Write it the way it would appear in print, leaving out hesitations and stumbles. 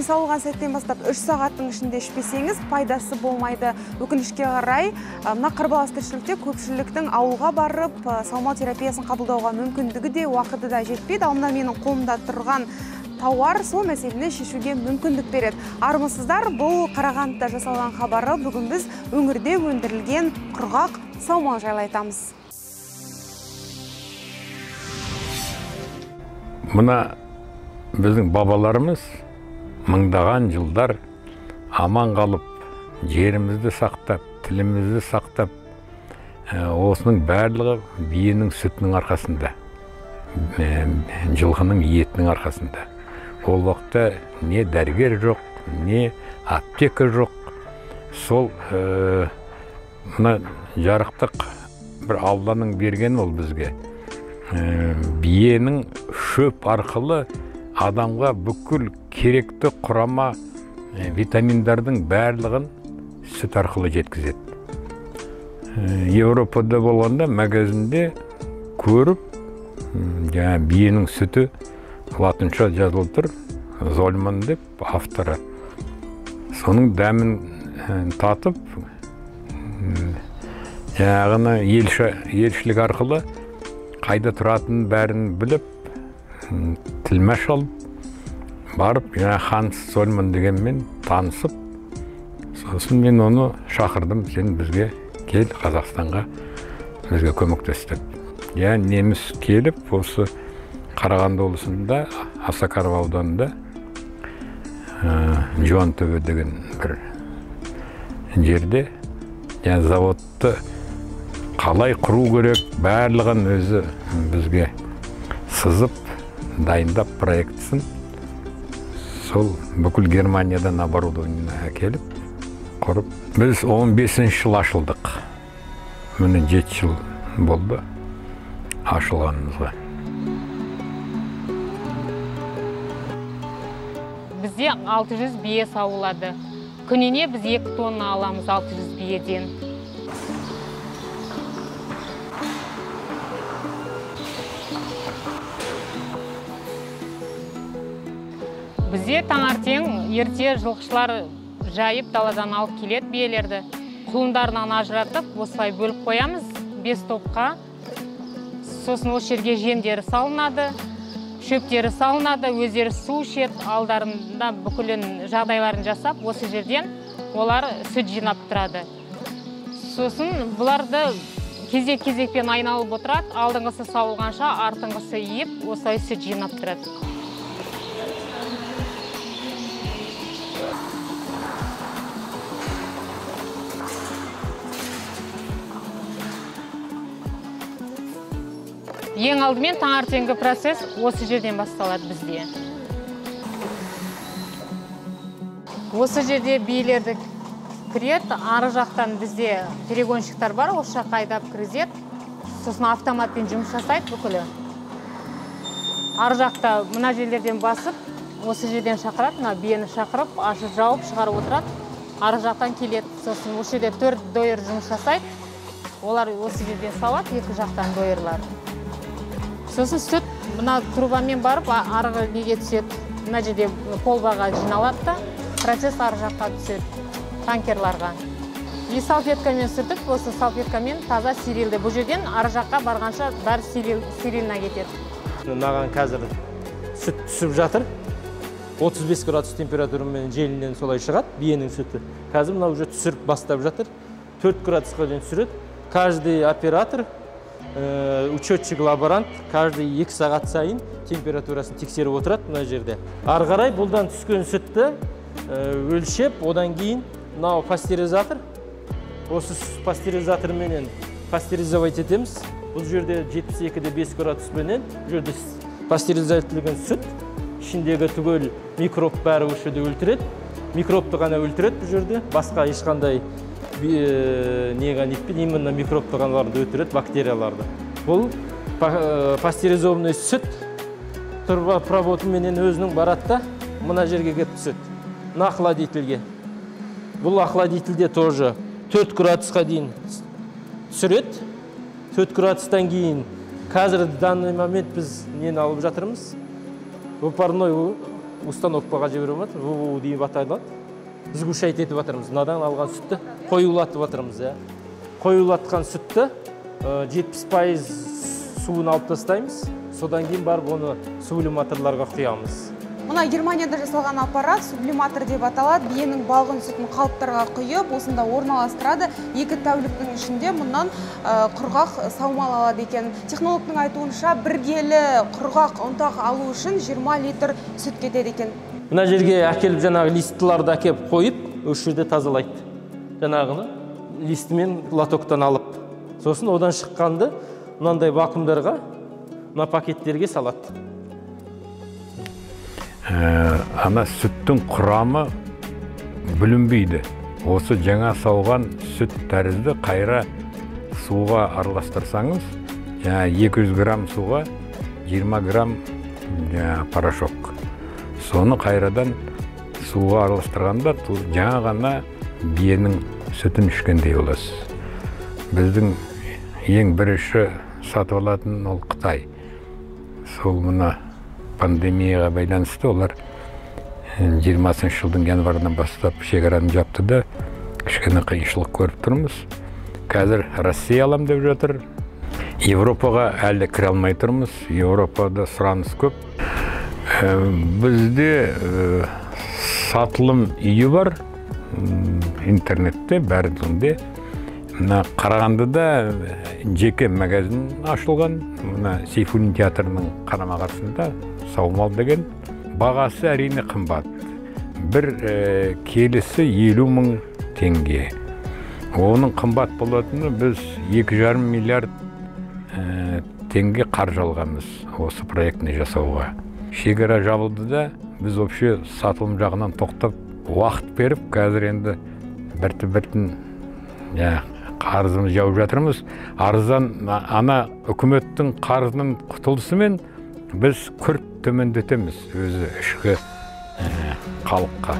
Сауылған сәттен бастап 3 сағаттың ішінде ішпесеңіз, пайдасы болмайды. Өкінішке қарай, мына қарбалас тіршілікте көпшіліктің ауылға барып, саумал терапиясын қабылдауға мүмкіндігі де, уақыты да жетпейді. Ал мына менің қолымда тұрған тауар сол мәселені шешуге мүмкіндік береді. Армысыздар, бұл Қарағандыда жасалған хабары. Бүгін біз өңірде өндірілген құрғақ саумал жайлы айтамыз. Мына біздің бабаларымыз мыңдаған жылдар аман қалып, жерімізді сақтап, тілімізді сақтап, осының барлығы биенің сүтінің арқасында, жылқының етінің арқасында. Ол уақытта не дәрігер жоқ, не аптека жоқ. Сол мына жарықтық бір Алланың бергені ол бізге. Биенің шөп арқылы адамға бүкіл керекті құрама витаминдардың барлығын сүт арқылы жеткізеді. Европада болғанда магазинде көріп, жаңа биенің сүті латынша жазылып тұр, Зольман деп авторы. Соның дәмін татып, жаңағыны елшілік арқылы қайда тұратынын бәрін біліп, тілмәш алып, барып, жаңа Ханс Зольман дегенмен танысып, сосын мен оны шақырдым, сен бізге кел, Қазақстанға бізге көмектес деп. Я неміс келіп, осы Қарағанды облысында, Осакаров ауданында Жуантөбе деген бір жерде заводты қалай құру керек, барлығын өзі бізге сызып, дайындап проектісін, сол бүкіл Германиядан оборудование әкеліп, құрып. Біз 15 жыл ашылдық. Міне 7 жыл болды ашылғанымызға. Бізде 600 бие сауылады. Күніне біз 2 тонна аламыз 600 биеден. Бізде таңертең ерте жылқышылар жайып даладан алып келеді биелерді. Құлындарынан ажыратып, осылай бөліп қоямыз 5 топқа. Сосын осы жерге жемдері салынады, шөптері салынады, өздері су ішеді, алдарында бүкілін жағдайларын жасап, осы жерден олар сүт жинап тұрады. Сосын бұларды кезек-кезекпен айналып отырады, алдыңғысы сауылғанша, артыңғысы иіп, осылай сүт жинап тұрады. Ең алдымен таңертеңгі процесс осы жерден басталады бізде. Осы жерде биелерді кіреді, ары жақтан бізде перегонщиктар бар, осы жаққа айдап кіргізеді. Сосын автоматпен жұмыс жасайды бүкілі. Ары жақта мына жерлерден басып, осы жерден шақырады, мына биені шақырып, ашып жауып шығарып отырады. Ары жақтан келеді. Сосын осы жерде 4 дойыр жұмыс жасайды. Олар осы жерден салады, екі жақтан дойырлар. Сосын сүт мына трубамен барып арғы неге түседі, мына жерде колбаға жиналады да, процесс ары жаққа түседі, танкерларға. И салфеткамен сүртіп, осы салфеткамен таза стерилді. Бұл жерден ары жаққа барғанша бәрі стерильна кетеді. Маған қазір сүт түсіп жатыр. 35 градус температурамен желінен солай шығады, биенің сүті. Қазір мына уже түсіріп бастап жатыр. 4 градусқа дейін түсіреді. Каждый оператор, учетчик лаборант каждый 2 сағат сайын температурасын тексеріп отырады мына жерде. Ары қарай бұлдан түскен сүтті өлшеп, одан кейін мынау пастеризатор, осы пастеризаторменен пастеризовать етеміз. Бұл жерде 72,5 градуспенен, бұл жерде пастеризацияланған сүт, ішіндегі түгел микроб бәрі осы жерде өлтіреді. Микробты ғана өлтіреді бұл жерде, басқа ешқандай неға нетпейді, именно микробты ғаналарды өлтіреді, бактерияларды. Бұл пастеризованный сүт трубопроводыменен өзінің барады да мына жерге келіп түседі, мына охладительге. Бұл охладительде тоже 4 градусқа дейін түсіреді. 4 градустан кейін қазір данный момент біз нені алып жатырмыз? Выпарной Установкаға жіберіп жатыр, ВВУ деп аталады. Сгущать етіп жатырмыз. Мынадан алған сүтті қоюлатып жатырмыз. Қоюлатқан сүтті 70% суын алып тастаймыз. Содан кейін барып оны сублиматорларға құямыз. Мына Германияда жасалған аппарат сублиматор деп аталады. Биенің балғын сүтін қалыптарға құйып, осында орналастырады. 2 тәуліктің ішінде мұнан құрғақ саумал алады екен. Технологтың айтуынша, 1 келі құрғақ ұнтақ алу үшін 20 литр сүт кетеді екен. Мына жерге әкеліп жаңағы листіларды әкеліп қойып, осы жерде тазалайды. Жаңағыны листімен лотоктан алып. Сосын одан шыққанды мынандай вакуумдарға, мына пакеттерге салады. Ана сүттің құрамы бүлінбейді. Осы жаңа сауған сүт тәрізді қайра суға араластырсаңыз, жаңа 200 грамм суға 20 грамм порошок. Соны қайрадан суға араластырғанда жаңа ғана биенің сүтін ішкендей боласыз. Біздің ең бірінші сатып алатын ол Қытай. Сол мына пандемияға байланысты олар 20 жылдың январынан бастап шекараны жапты да, кішкене қиыншылық көріп тұрмыз. Қазір Россия алам деп жатыр. Европаға әлі кіре алмай тұрмыз. Европада сұраныс көп. Бізде сатылым үйі бар, интернетте, бәрінде. Мына Қарағандыда жеке магазин ашылған, мына Сейфуллин театрының қарама-қарсысында саумал деген. Бағасы әрине қымбат. Бір келісі 50 мың теңге. Оның қымбат болатыны біз 2,5 миллиард теңге қаржы алғанбыз осы проектіні жасауға. Шекара жабылды да, біз вообще сатылым жағынан тоқтап, уақыт беріп, қазір енді бірті-біртін қарызымыз жауып жатырмыз. Арыздан ана үкіметтің қарызының құтылысымен біз күрт төмендетеміз өзі ішкі халыққа.